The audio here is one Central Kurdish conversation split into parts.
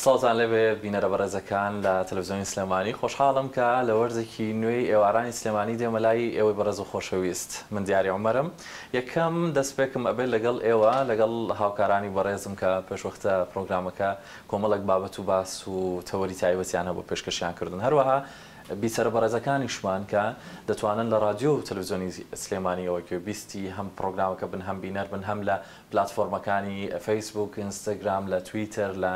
سڵاوتان لێبێ بینەرە بەڕێزەکان لە تەلەفزیۆنی سلێمانی، خۆشحاڵم کە لە وەرزێکی نوێی ئێوارانی سلێمانی دێمە لای ئێوەی بەڕێز و خۆشەویست. من دیاری عومەرم. یەکەم دەستپێکم ئەبێت لەگەڵ ئێوە، لەگەڵ هاوکارانی بەڕێزم کە پێشوەختە پرۆگرامەکە کۆمەڵێک بابەت و باس و تەوەری تایبەتیان هەبوو پێشکەشیان کردن. هەروەها بیسەرە بەڕێزەکانیشمان کە دەتوانن لە ڕادیۆ و تەلەفزیۆنی سلێمانیەوە گوێبیستی هەم پرۆگرامەکە بن، هەم بینەر بن، هەم لە پلاتفۆرمەکانی فەیسبووک، ئینستاگرام، لە تویتەر، لە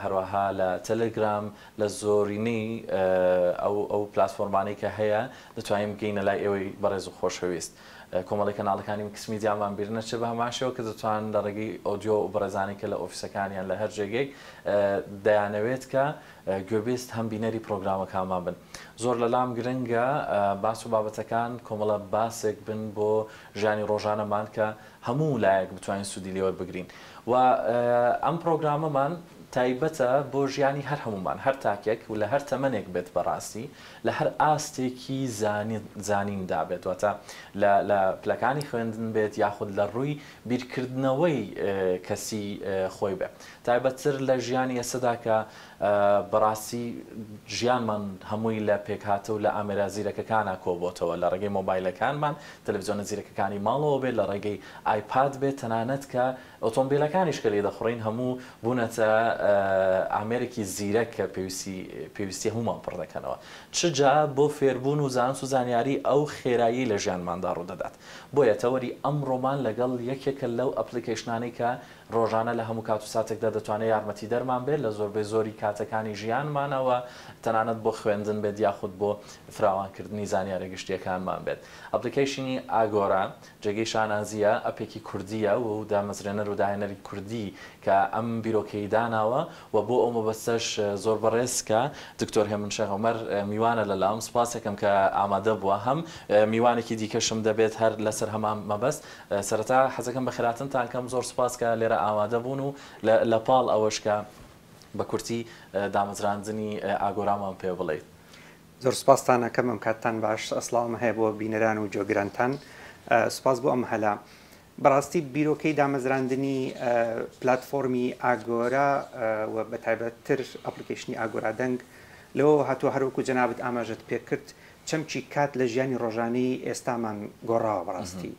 هەروەها لە تەلەگرام، لە زۆرینەی ئەو ئەو پلاتفۆرمانەی کە هەیە دەتوانین بگەینە لای ئێوەی بەڕێز و خۆشەویست. کۆمەڵی کەناڵەکانی میکس میدیامان بیر نەچێت بە هەمان شێوە کە دەتوانن لە ڕێگەی ئۆدیۆ و بەڕێزانی کە لە ئۆفیسەکانیان لە هەر جێگەیەک دەیانەوێت کە گوێبیست هەم بینەری پرۆگرامەکانمان بن. زۆر لەلام گرنگە باس و بابەتەکان کۆمەڵە باسێک بن بۆ ژیانی ڕۆژانەمان کە هەموو لایەک بتوانین سوودی لێ وەربگرین و ئەم پرۆگرامەمان تایبەتە بۆ ژیانی هەر هەموومان، هەر تاکێک و لە هەر تەمەنێک بێت بەڕاستی لە هەر ئاستێکی زانیندا بێت واتە لە لە پلەکانی خوێندن بێت یاخود لە ڕووی بیرکردنەوەی کەسی خۆی بێ تایبەتتر لە ژیانی ئێستەدا کە بەڕاستی ژیانمان هەمووی لە پێکهاتە و لە ئامێرە زیرەکەکانا کۆبۆتەوە، لە ڕێگەی مۆبایلەکانمان، تەلەفزیۆنە زیرەکەکانی ماڵەوە بێت، لە ڕێگەی ئایپاد بێت، تەنانەت کە ئۆتۆمبیلەکانیش کە لێی دەخوڕین هەموو بوونەتە ئامێرێکی زیرەک کە پێویستی پێویستی هەموومان پڕ دەکەنەوە. چ جا بۆ فێربوون و زانست و زانیاری ئەو خێراییەی لە ژیانماندا ڕوودەدات. بۆیە تەوەری ئەمڕۆمان لەگەڵ یەکێکە لەو ئەپڵیکەیشنانەی کە ڕۆژانە لە هەموو کات و ساتێکدا دەتوانێت یارمەتیدەرمان بێت لە زۆربەی زۆری کاتەکانی ژیانمانەوە، تەنانەت بۆ خوێندن بێت یاخود بۆ فراوانکردنی زانیارە گشتییەکانمان بێت. ئەپلیکەیشنی ئاگۆرا جێگەی شانازییە، ئەپێکی کوردییە و دامەزرێنەر و داهێنەری کوردی کە ئەم بیرۆکەی داناوە و بۆ ئەو مەبەستەش زۆر بەڕێز کە دکتۆر هێمن شێخ عومەر میوانە لەلام، سوپاسێکم کە ئامادە بووە، هەم میوانێکی دیکەشم دەبێت هەر لەسەر هەمان مەبەست. سەرەتا حەزەکەم بەخێرهاتنتان کەم، زۆر سوپاس کە لێرە ئامادە بوون و لە پاڵ ئەوەش کە بە کورتی دامەزراندنی ئاگۆرامان پێ بڵێیت. زۆر سوپاستان ئەکەم، ئەم کاتتان باش، سڵاوم هەیە بۆ بینەران و گوێگرانتان، سوپاس بۆ ئەم هەلە. بەڕاستی بیرۆکەی دامەزراندنی پلاتفۆرمی ئاگۆرا و بەتایبەتتر ئەپڵیکەیشنی ئاگۆرا دەنگ لەوەوە هاتووە هەروەکو جەنابت ئاماژەت پێکرد چەمکی کات لە ژیانی ڕۆژانەی ئێستامان گۆڕاوە بەڕاستی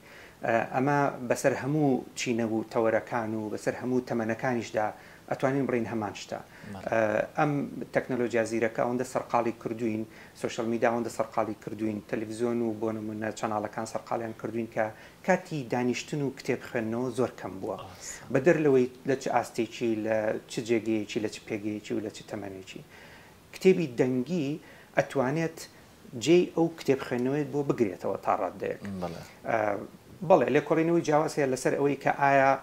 ئەمە بەسەر هەموو چینە و تەوەرەکان و بەسەر هەموو تەمەنەکانیشدا ئەتوانین بڵێین هەمان شتە ئەم تەکنەلۆجیا زیرەکە ئەوەندە سەرقاڵی کردوین سۆشیال میدیا ئەوەندە سەرقاڵی کردوین تەلەفزیۆن و بۆ نمونە چەناڵەکان سەرقاڵیان کردوین کە کاتی دانیشتن و کتێب خوێندنەوە زۆر کەم بووە بەدەر لەوەی لە چ ئاستێکی لە چ جێگەیەکی لە چ پێگەیەکی و لە چ تەمەنێکی کتێبی دەنگی ئەتوانێت جێی ئەو کتێب خوێندنەوەیەت بۆ بگرێتەوە تا ڕاددەیەک. بەڵێ لێکۆڵینەوەی جیاواز هەیە لەسەر ئەوەی کە ئایا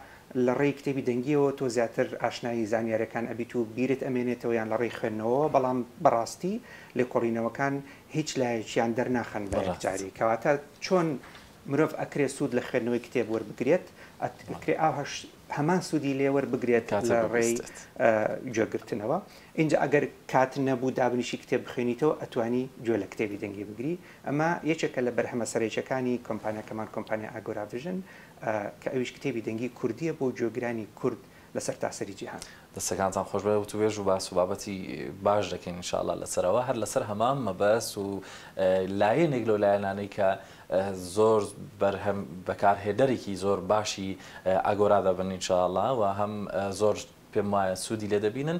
لە ڕێی کتێبی دەنگیەوە تۆ زیاتر ئاشنای زانیاریەکان ئەبیت و بیرت ئەمێنێتەوە یان لە ڕێی خوێندنەوەوە، بەڵام بەڕاستی لێکۆڵینەوەکان هیچ لایەکیان دەرناخەن بە یەکجاری. کەواتە چۆن مرۆڤ ئەکرێ سوود لە خوێندنەوەی کتێب وەربگرێت، ئەکرێ ئاوهاش هەمان سوودی لێ وەربگرێت لە ڕێی گوێگرتنەوە. ئینجا ئەگەر کات نەبوو دابنیشی کتێب بخوێنیتەوە ئەتوانی گوێ لە کتێبی دەنگی بگری. ئەمە یەکێکە لە بەرهەمە سەرەکیەکانی کۆمپانیاکەمان کۆمپانیا ئاگۆرا ڤیژن کە ئەویش کتێبی دەنگی کوردیە بۆ گوێگرانی کورد لە سەرتاسەری جیهان. دەستەکانتان خۆش بێت وتوێژ و باس و بابەتی باش دەکەین ان شاء اللە لەسەرەوە هەر لەسەر هەمان مەبەست و لایەنێک لەو لایەنانەی کە زۆر بەرهەم بەکارهێنەرێکی زۆر باشی ئاگۆرا دەبن ان شاء اللە و هەم زۆر پێم وایە سوودی لێ دەبینن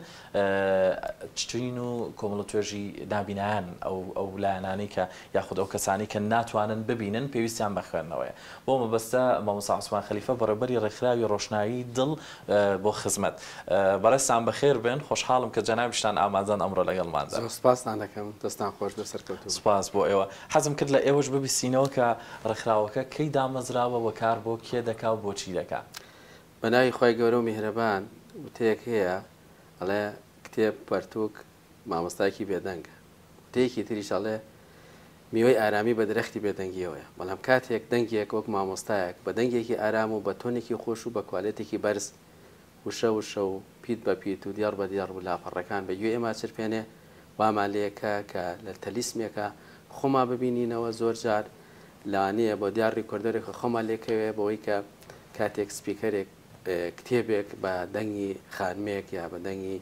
چین و کۆمەڵە توێژی نابینایان ئەو ئەو لایەنانەی کە یاخود ئەو کەسانەی کە ناتوانن ببینن پێویستیان بە خوێندنەوەیە بۆ مەبەستە مامۆستا عوسمان خەلیفە بەڕێوبەری ڕێکخراوی ڕۆشنایی دڵ بۆ خزمەت بەڕێزتان بەخێر بێن خۆشحاڵم کە جەنابیشتان ئامادەن ئەمڕۆ لەگەڵماندا. زۆر سوپاستان دەکەم دەستان خۆش بێ سەرکەوتوو بن. سوپاس بۆ ئێوە. حەزم کرد لە ئێوەش ببیستینەوە کە ڕێکخراوەکە کەی دامەزراوە و کار بۆ کێ دەکا و بۆچی دەکا؟ بە ناوی خوای گەورە و میهرەبان، وتەیەک هەیە ئەڵێ، کتێب، پەرتووک، مامۆستایەکی بێدەنگە. وتەیەکی تریش ئەڵێ، میوەی ئارامی بە درەختی بێدەنگییەوەیە. بەڵام کاتێک دەنگێک وەک مامۆستایەک بە دەنگێکی ئارام و بە تۆنێکی خۆش و بە کوالێتێکی بەرز وشە وشە و پیت بە پیت و دێڕ بە دێڕ و لاپەڕەکان بە گوێی ئێمە ئەچرپێنێ، وامان لێکە کە لە تەلیسمێکا خۆمان ببینینەوە، زۆر جار لەوانەیە بۆ دیار ریکۆردەرێک خۆمان لێکەوێ بەوەی کە کاتێک سپیکەرێک کتێبێک بە دەنگی خانمێک یا بە دەنگی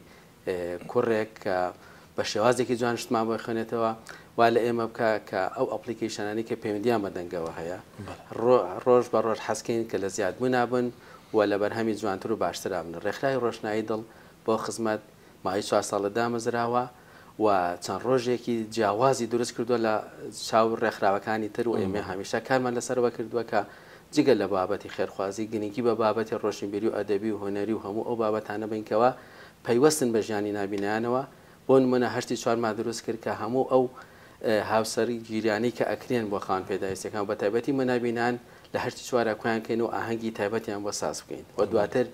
کوڕێک کە بە شێوازێکی جوان شتمان بۆ خوێنێتەوە وا لە ئێمە بکە کە ئەو ئەپلیکیشنانی کە پەیوەندیان بە دەنگەوە هەیە ڕۆژ بە ڕۆژ حەزکەین کە لە زیادبوونا بن و لە بەرهەمی جوانتر و باشترا بن. ڕێکخراوی ڕۆشنایی دڵ بۆ خزمەت ماوەی چوار ساڵە دامەزراوە و چەند ڕۆژێکی جیاوازی دروست کردووە لە چاو ڕێکخراوەکانی تر و ئێمە هەمیشە کارمان لەسەرەوە کردووە کە جگە لە بابەتی خێرخوازی گرنگی بە بابەتی ڕۆشنبیری و ئەدەبی و هونەری و هەموو ئەو بابەتانە بەین کەوا پەیوەستن بە ژیانی نابینایانەوە بۆ نمونە هەشتی چوارمان دروست کرد کە هەموو ئەو هاوسەرگیریانەی کە ئەکرێن بۆ خاوەن پێداویستیەکان و بەتایبەتی مەنابینان لە هەشتی چوارا کۆیان کەین و ئاهەنگی تایبەتیان بۆ ساز بکەین و دواتر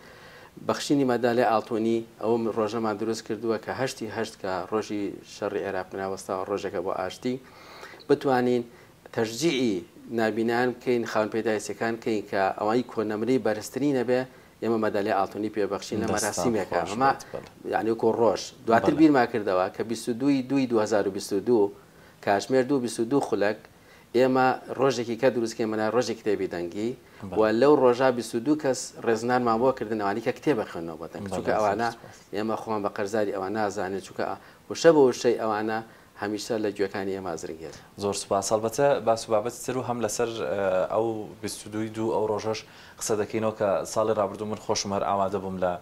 بەخشینی مەدالیای ئاڵتونی ئەو ڕۆژەمان دروست کردووە کە هەشتی هەشت کە ڕۆژی شەڕی عێراق ناوەستاوە ڕۆژێکە بۆ ئاشتی بتوانین تەشجیعی نابینایان بکەین خاوەن پێداویستیەکان کەین کە ئەوەی کۆنمرەی بەرزترین هەبێ ئێمە مەدالیای ئاڵتونی پێ بەخشین لە دەستان مەراسیمێکا خۆش ئەمە بێت بەڵێ. یانی وەکو ڕۆژ دواتر بەڵێ. بیرمان کردەوە کە 22 ی دووی 2022 کاتژمێر دوو 22 خولەک ئێمە ڕۆژێکی کە دروست کەین بەناوی ڕۆژی کتێبی دەنگی و بەڵێ. لەو ڕۆژا 22 کەس ڕێزنانمان بۆ کردن ئەوانی کە کتێب ئەخوێننەوە بە دەنگ چونکە بەڵێ زۆر ئەوانە سوپاس. ئێمە خۆمان بە قەرزاری ئەوان نازانین چونکە وشە بە وشەی ئەوانە هەمیشە لە گوێکانی ئێمە ئەزرنگێت. زۆر سوپاس. هەڵبەتە باس و بابەتی تر و هەم لەسەر ئەو 22 ی دوو ئەو ڕۆژەش قسە دەکەینەوە کە ساڵی ڕابردوو من خۆشم هەر ئامادە بووم لە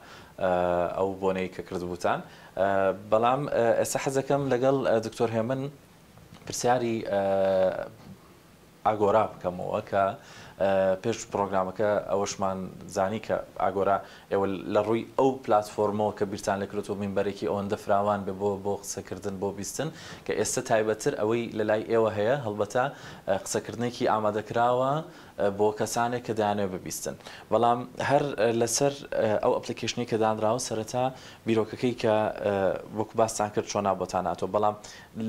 ئەو بۆنەی کە کردبووتان. بەڵام ئێستا حەز دەکەم لەگەڵ دکتۆر هێمن پرسیاری ئاگۆرا بکەمەوە کە پێش پڕۆگرامەکە ئەوەشمان زانی کە ئاگۆرا ئێوە لە ڕووی ئەو پلاتفۆرمەوە کە بیرتان لێ کردۆتەوە مینبەرێکی ئەوەندە فراوان بێ بۆ بۆ قسەکردن بۆ بیستن کە ئێستە تایبەتتر ئەوەی لە لای ئێوە هەیە هەڵبەتە قسەکردنێکی ئامادەکراوە بۆ کەسانێک کە دەیانەوێت ببیستن بەڵام هەر لەسەر ئەو ئەپلیکەیشنەی کە دانراوە سەرەتا بیرۆکەکەی کە وەکو باستان کرد چۆنا بۆتان هاتووە بەڵام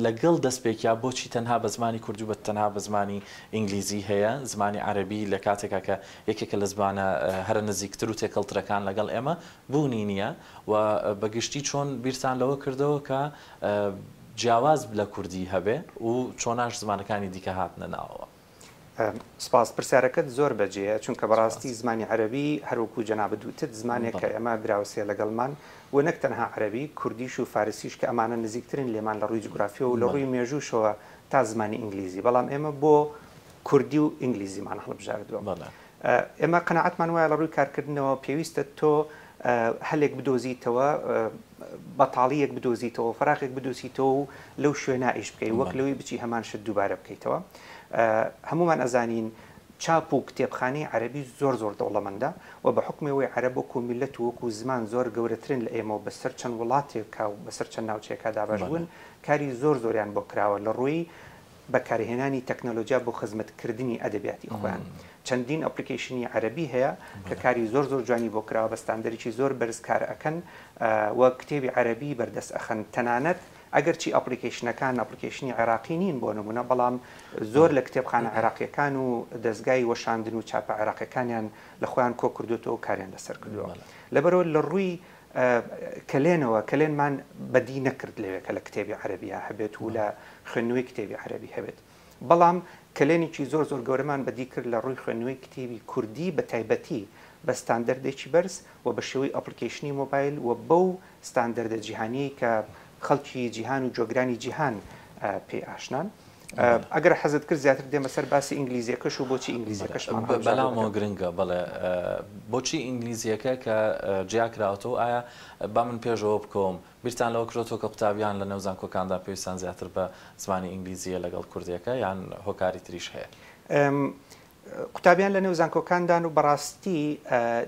لەگەڵ دەستپێکیا بۆچی تەنها بە زمانی کوردی و بە تەنها بە زمانی ئینگلیزی هەیە زمانی عەرەبی لە کاتێکا کە یەکێکە لە زمانە هەرە نزیکتر و تێکەڵترەکان لەگەڵ ئێمە بوونی نییە و بە گشتی چۆن بیرتان لەوە کردەوە کە جیاواز لە کوردی هەبێ و چۆناش زمانەکانی دیکە هاتنە ناوەوە؟ سپاس پرسیارەکەت زۆر بەجێیە چونکە سپاس. بەڕاستی زمانی عەرەبی هەروەکو جەنابت وتت زمانێک کە بەڵێ. ئێمە دراوسێ لەگەڵمان و نەک تەنها عەرەبی کوردیش و فارسیش کە ئەمانە نزیکترن لێمان لە ڕووی جوگرافیەوە و لە بەڵێ. ڕووی مێژووشەوە تا زمانی ئینگلیزی بەڵام ئێمە بۆ کوردی و ئینگلیزیمان هەڵبژاردووە بەڵێ. ئێمە قەناعەتمان وایە لە ڕووی کارکردنەوە پێویستە تۆ هەلێک بدۆزیتەوە بەتاڵییەک بدۆزیتەوە فەراغێک بدۆزیتەوە و لەو شوێنە ئیش بکەی وەک بەڵێ. لەوەی بچی هەمان شت دووبارە بکەیتەوە هەموومان ئەزانین چاپ و کتێبخانەی عەرەبی زۆر زۆر دەوڵەمەندە و بە حوکمی ئەوەی عەرەب وەکوو میللەت و وەکوو زمان زۆر گەورەترن لە ئێمە و بەسەر چەند وڵاتێکا و بەسەر چەند ناوچەیەکا دابەش بەڵێ. بوون کاری زۆر زۆریان بۆ کراوە لە ڕووی بەکارهێنانی تەکنەلۆجیا بۆ خزمەتکردنی ئەدەبیاتی خۆیان. چەندین ئەپلیکەیشنی عەرەبی هەیە کە بەڵێ. کاری زۆر زۆر جوانی بۆ کراوە بە ستاندەرێکی زۆر بەرز کار ئەکەن و کتێبی عەرەبی بەردەست ئەخەن تەنانەت ئەگەرچی ئەپلیکەیشنەکان ئەپلیکەیشنی عێراقی نین بۆ نمونە بەڵام زۆر بەڵێ. لە کتێبخانە عێراقیەکان و دەزگای وەشاندن و چاپە عێراقیەکانیان لە خۆیان کۆ کردوێتەوە و کاریان لەسەر کردووە بەڵێ. لەبەرئەوە لە ڕووی کەلێنەوە کەلێنمان بەدی نەکرد لەوێ کە لە کتێبی عەرەبیا هەبێت و بەڵێ. لە خوێندنەوەی کتێبی عەرەبی هەبێت بەڵام کەلێنێکی زۆر زۆر گەورەمان بەدی کرد لە ڕووی خوێندنەوەی کتێبی کوردی بە تایبەتی بە ستاندەردێکی بەرز و بە شێوەی ئەپڵیکەیشنی مۆبایل و بەو ستاندەردە جیهانیەی کە خەڵکی جیهان و گوێگرانی جیهان پێی ئاشنان. بەڵێ. ئەگەر حەزت کرد زیاتر دێمە سەر باسی ئینگلیزیەکەش و بۆچی بەڵێ ئینگلیزیەکەشمان هەڵبژاردووە بەلامەوە بەکەم. گرنگە بەڵێ بۆچی ئینگلیزیەکە کە جیا کراوەتەوە ئایا با من پێشەوە بکەوم بیرتان لەوە کردۆتەوە کە قوتابیان لە نێو زانکۆکاندا پێویستان زیاتر بە زمانی ئینگلیزییە لەگەڵ کوردیەکە یان هۆکاری تریش هەیە؟ قوتابیان لە نێو زانکۆکاندان و بەڕاستی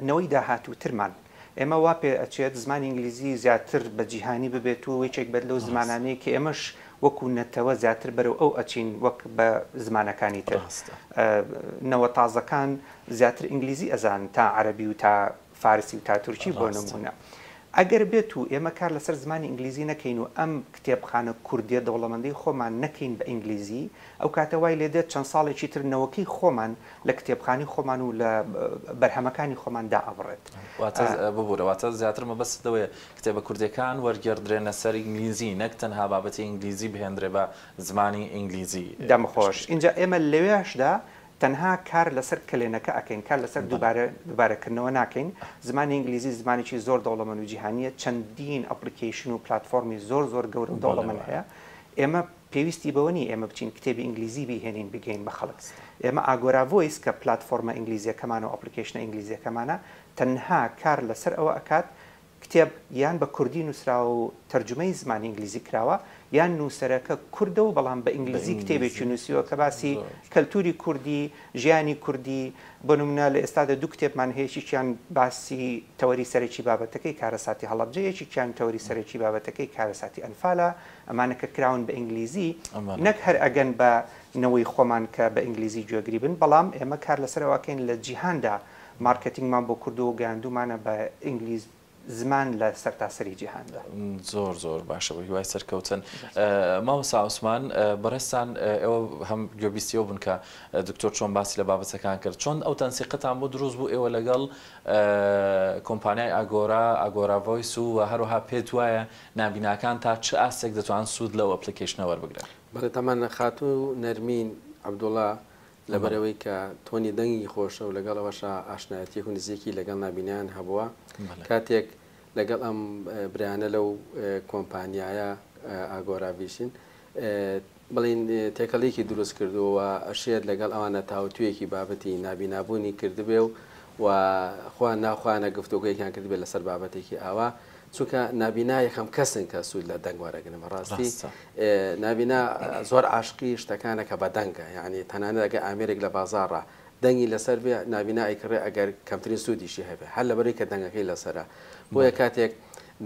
نەوەی داهاتووترمان ئێمە وا پێ ئەچێت زمانی ئینگلیزی زیاتر بە جیهانی ببێت و یەکێک بێت لەو ڕاستە. زمانانەی کە ئێمەش وەکو نەتەوە زیاتر بەرەو ئەو ئەچین وەک بە زمانەکانی تر. ڕاستە. نەوە تازەکان زیاتر ئینگلیزی ئەزانن تا عەرەبی و تا فارسی و تا تورکی بۆ ڕاستە. نموونە. ئەگەر بێت و ئێمە کار لەسەر زمانی ئینگلیزی نەکەین و ئەم کتێبخانە کوردیە دەوڵەمەندەی خۆمان نەکەین بە ئینگلیزی، ئەو کاتە وای لێدێت چەند ساڵێکی تر نەوەکەی خۆمان لە کتێبخانەی خۆمان و لە بەرهەمەکانی خۆمان دائەبڕێت. واتە ببورە واتە زیاتر مەبەستت لەوەیە کتێبە کوردیەکان وەرگێڕدرێنە سەر ئینگلیزی نەک تەنها بابەتی ئینگلیزی بهێندرێ بە زمانی ئینگلیزی دەمخۆش. پێشکەش ئینجا بکرێت. ئێمە لەوێشدا تەنها کار لەسەر کەلێنەکە ئەکەین، کار لەسەر دووبارە دووبارەکردنەوە ناکەین، زمانی ئینگلیزی زمانێکی زۆر دەوڵەمەند و جیهانییە، چەندین application و پلاتفۆرمی زۆر زۆر گەورە و دەوڵەمەند هەیە، ئێمە پێویستی بەوە نییە ئێمە بچین کتێبی ئینگلیزی بیهێنین بگەین بە خەڵک، ئێمە ئاگۆرا ڤۆیس کە پلاتفۆرمە ئینگلیزییەکەمانە و application ە ئینگلیزییەکەمانە تەنها کار لەسەر ئەوە ئەکات کتێب یان بە کوردی نووسراوە و تەرجومەی زمانی ئینگلیزی کراوە، یان نووسەرەکە کوردە و بەڵام بە ئینگلیزی کتێبێکی نووسیوە کە باسی کەلتووری کوردی، ژیانی کوردی، بۆ نموونە لە ئێستادا دوو کتێبمان هەیە یەکێکیان باسی تەوەری سەرەکی بابەتەکەی کارەساتی هەڵەبجە، یەکێکیان تەوەری سەرەکی بابەتەکەی کارەساتی ئەنفالە، ئەمانە کە کراون بە ئینگلیزی نەک هەر ئەگەن بە نەوەی خۆمان کە بە ئینگلیزی گوێگری بن، بەڵام ئێمە کار لەسەر ئەوە ئەکەین لە جیهاندا مارکێتینگمان بۆ کردووە و گەیاندوومانە بە ئینگلیز زمان لە سەرتاسەری جیهاندا. زۆر زۆر باشە بە هیوای سەرکەوتن. مامۆستا عوسمان بەڕێزتان ئێوە هەم گوێبیستی ئەو بوون کە دکتۆر چۆن باسی لە بابەتەکان کرد چۆن ئەو تەنسیقەتان بۆ دروست بوو ئێوە لەگەڵ کۆمپانیای ئاگۆرا ئاگۆرا ڤۆیس و هەروەها پێت وایە نابیناکان تا چ ئاستێک دەتوان سوود لەو application ە وەربگرن؟ بەڵێ تەمان خاتوو نەرمین عەبدوڵا لەبەرئەوەی کە tone ی دەنگی خۆشە و لەگەڵ ئەوەشا ئاشنایەتیەک و نزیکی لەگەڵ نابینایان هەبووە کاتێک لەگەڵ ئەم برایانە لەو کۆمپانیایە ئاگۆرا ڤیشن بڵین تێکەڵیکی دروست کردووە و ئەشێت لەگەڵ ئەوانە تاوتوێکی بابەتی نابینابوونی کردبێ و و خۆیان ناوخۆیانە گفتوگۆیەکیان کردبێت لەسەر بابەتێکی ئاوا چونکە نابینا یەکەم کەسن کە سوود لە دەنگ وەرەگرن بەڕاستی نابینا زۆر عاشقی شتەکانە کە بە دەنگە یعنی تەنانەت ئەگەر ئامێرێک لە بازاڕە دەنگی لەسەر بێ نابینا ئەیکڕێ ئەگەر کەمترین سوودیشی هەبێ هەر لەبەرەی کە دەنگەکەی لەسەرە بۆیە کاتێک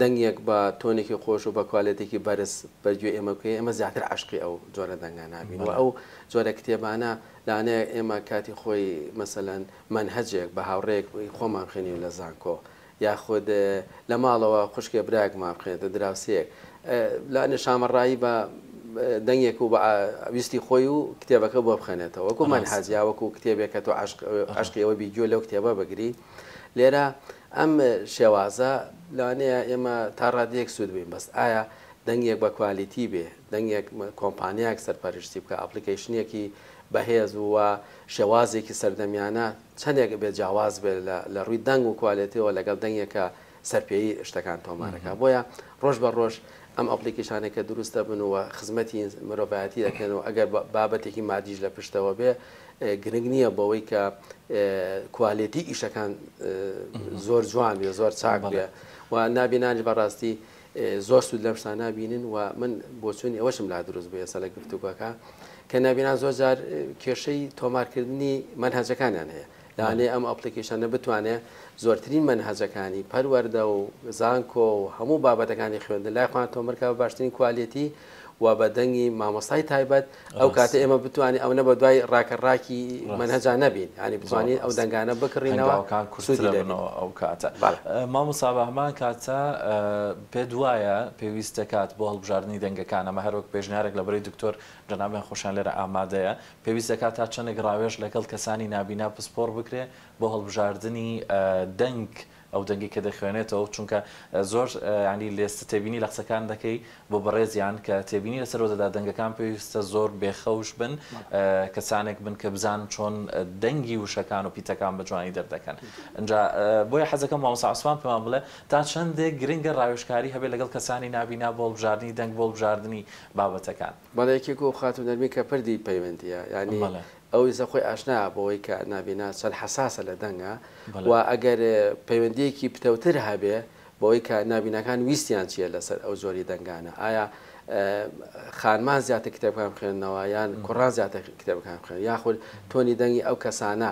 دەنگێک بە tone ێکی خۆش و بە quality ێکی بەرز بەرگوێ ئێمە بکەوێ ئێمە زیاتر عاشقی ئەو جۆرە دەنگانە بین و ئەو جۆرە کتێبانە لەوانەیە ئێمە کاتی خۆی مەسەلەن مەنهەجێک بە هاوڕێیەک خۆمان بخوێنین لە زانکۆ یاخود لە ماڵەوە خوشکێ برایەکمان بخوێنێتە دراوسێیەک لەوانەیە شامەڕایی بە دەنگێک و بە ویستی خۆی و کتێبەکە بۆ بخوێنێتەوە وەکو مەنهەج یا وەکو کتێبێک کە تۆ عەشقی ئەوە بی گوێ لەو کتێبە بگری لێرە ئەم شێوازە لەوانەیە ئێمە تا ڕادەیەک سوود بین بەس ئایا دەنگێک بە quality بێ دەنگێک کۆمپانیایەک سەرپەرشتی بکە application ێکی بەهێز و شێوازێکی سەردەمیانە چەندێک ئەبێت جیاواز بێت لە ڕووی دەنگ و quality ەوە لەگەڵ دەنگێک کە سەرپێیی شتەکان تۆمارەکە بۆیە ڕۆژ بە ڕۆژ ئەم application انەی کە دروست دەبن و خزمەتی مرۆڤایەتی دەکەن و ئەگەر بابەتێکی مادیش لە پشتەوە بێ گرنگ نییە بەوەی کە quality ئیشەکان زۆر جوان بێ زۆر چاک بێ و نابینانیش بەڕاستی زۆر سوود لەم شتانە بینن و من بۆچوونی ئەوەشم لا دروست بوو ئێستا لە گفتوگۆکە کە نابینان زۆر جار کێشەی تۆمارکردنی مەنهەجەکانیان هەیە لەوانەیە ئەم application ە بتوانێت زۆرترین مەنهەجەکانی پەروەردە و زانکۆ و هەموو بابەتەکانی خوێندن لای خۆیان تۆمارکە بە باشترین quality و بە دەنگی مامۆستای تایبەت ئەو کاتە ئێمە بتوانین ئەونە بە دوای ڕاکە ڕاکی مەنهەجا نەبین یانی بتوانین ئەو دەنگانە بکڕینەوە هەنگاوەکان سوودی کورتتر لێ بینین. ئەبنەوە ئەو کاتە. بەڵێ. مامۆستا بە هەمان کاتە پێت وایە پێویست دەکات بۆ هەڵبژاردنی دەنگەکان ئەمە هەر وەک پێشنیارێک لە بەرەی دکتۆر جەنابیان خۆشیان لێرە ئامادەیە پێویست دەکات تا چەندێک ڕاوێژ لەگەڵ کەسانی نابینا پسپۆڕ بکرێ بۆ هەڵبژاردنی دەنگ ئەو دەنگەی کە دەخوێنێتەوە چونکە زۆر یانی لێستە تێبینی لە قسەکان دەکەی بۆ بەڕێزیان کە تێبینی لەسەرەوە دەدا دەنگەکان پێویستە زۆر بێخەوش بن کەسانێک بن کە بزانن چۆن دەنگی وشەکان و پیتەکان بە جوانی دەردەکەن ئینجا بۆیە حەزەکەم مامۆستا عوسمان پێمان بڵێ تا چەندێک گرنگە ڕاوێژکاری هەبێت لەگەڵ کەسانی نابینا بۆ هەڵبژاردنی دەنگ بۆ هەڵبژاردنی بابەتەکان. بەڵێ یەکێک و خاتوو نەرمین کە پردی پەیوەندیە یانی ئەو ئیستا خۆی ئاشنایە بەوەی کە نابینا چەند حەساسە لە دەنگا و ئەگەر پەیوەندیەکی پتەوتر هەبێ بەوەی کە نابیناکان ویستیان چیە لەسەر ئەو جۆری دەنگانە ئایا خانمان زیاتر کتێبەکان بخوێننەوە یان کوڕان زیاتر کتێبەکان بخوێن یاخود تۆنی دەنگی ئەو کەسانە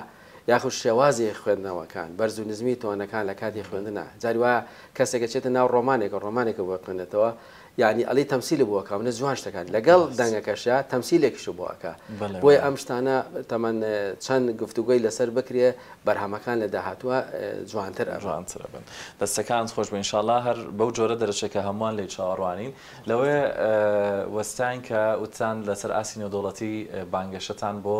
یاخود شێوازی خوێندنەوەکان بەرز و نزمی تۆنەکان لە کاتی خوێندنا جاری وایە کەسێکە چێتە ناو ڕۆمانێکە ڕۆمانێکە بۆ خوێندێتەوە یانی ئەڵێی تەمسیلی بۆ ئەکا منە جوان شتەکان لەگەڵ دەنگەکەشا تەمسیلێکیشو بۆ ئەکا بۆیە ئەم شتانە تەمەن چەند گفتوگۆی لەسەر بکرێ بەرهەمەکان لە داهاتووە جوانتر ئەبن. جوانتر ئەبن. دەستەکانت خۆش بێ ئینشاڵا هەر بەو جۆرە دەرەچێ کە هەمووان لێی چاوەڕوانین. لەوێ وەستاین کە وتتان لەسەر ئاستی نێودەوڵەتی بانگەشەتان بۆ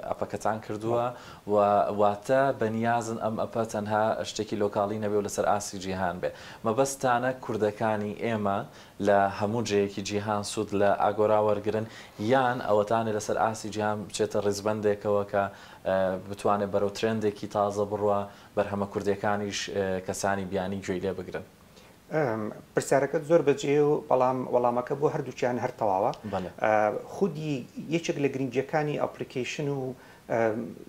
ئەپەکەتان کردووە و واتە بەنیازن ئەم ئەپە تەنها شتێکی لۆکاڵی نەبێ و لەسەر ئاستی جیهان بێ. مەبەستتانە کوردەکان. کوردەکانی ئێمە لە هەموو جێیەکی جیهان سوود لە ئاگۆرا وەرگرن یان ئەوەتانێ لەسەر ئاستی جیهان بچێتە ڕیزبەندێکەوە کە بتوانێت بەرەو ترێندێکی تازە بڕوا بەرهەمە کوردیەکانیش کەسانی بیانی گوێی لێ بگرن؟ پرسیارەکەت زۆر بەجێیە و بەڵام وەڵامەکە بۆ هەردووکیان هەر تەواوە. خودی یەکێک لە گرنگییەکانی ئەپڵیکەیشن و